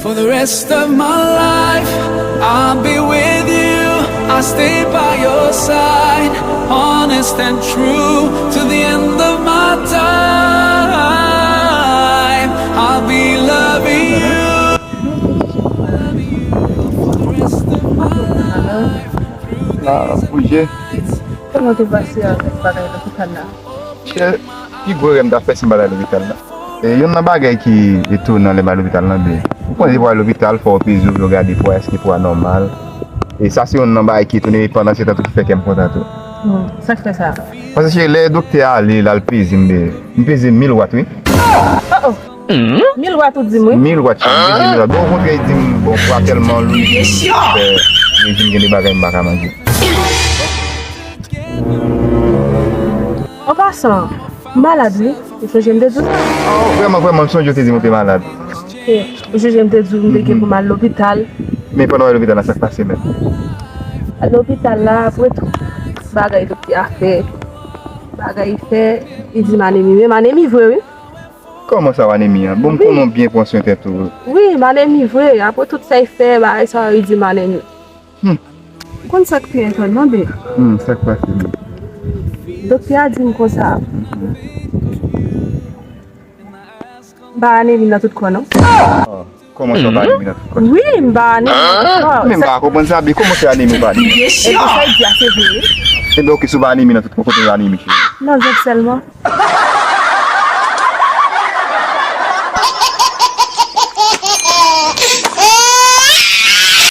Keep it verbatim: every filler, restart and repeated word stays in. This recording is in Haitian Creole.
For the rest of my life, I'll be with you. I'll stay by your side, honest and true, to the end of my time. I'll be loving you. For the rest of my life, through the nights, Kòman te pase avèk bagay lopital la? Chè, pi gwo erè m ta fè si m pa t al lopital la. E, youn nan bagay ki etonan lè m al lopital la, ben, ou konnen depi w al lopital, fò yo peze w, yo gade pwa, èske pwa nòmal. E sa se youn nan bagay ki etone m, pandan se tan tou ki fè kè m kontan tou. Hmm, sa k fè sa? Paske chè, lè doktè a ale, l al peze m, ben, m peze mil wat, wi. Oh, oh. Mil wat ou di m, wi. Mil wat, chè, m peze mil wat. Bon, okontrè, li di m, bon, pwa tèlman lou, li di m, fè rejim, gen de bagay m pa ka manje. An pasan, m malad wi. Ou sonje m te di w sa? Oh, vrèman, vrèman, m sonje w te di m ou te malad. Ou sonje m te di w m te gen pou m al lopital? Men pandan w al lopital la, sa k pase menm? Al lopital la, apre tout bagay doktè a fè, bagay fè, li di m anemi. Men m anemi vre wi. Kòman sa w anemi an? Bon, m konnen w byen pran swen tèt ou. Wi, m anemi vre. Apre tout sa l fè, bagay sa yo, li di m anemi. Hmm. Ou konn sa k pi etònan, Ben? Hmm, sa k pase, Ben? Doktè a di m konsa. M pa anemi nan tout kò, non. Oh, kòman sa w pa anemi nan tout kò? Wi, m pa anemi nan tout kò. Men m pa konprann sa, Ben. Kòman se anemi ou pa anemi? Epi sa l di a, se vre, wi. Ebyen, oke, si w pa anemi nan tout kò, kote w anemi, cheri? Nan vant sèlman.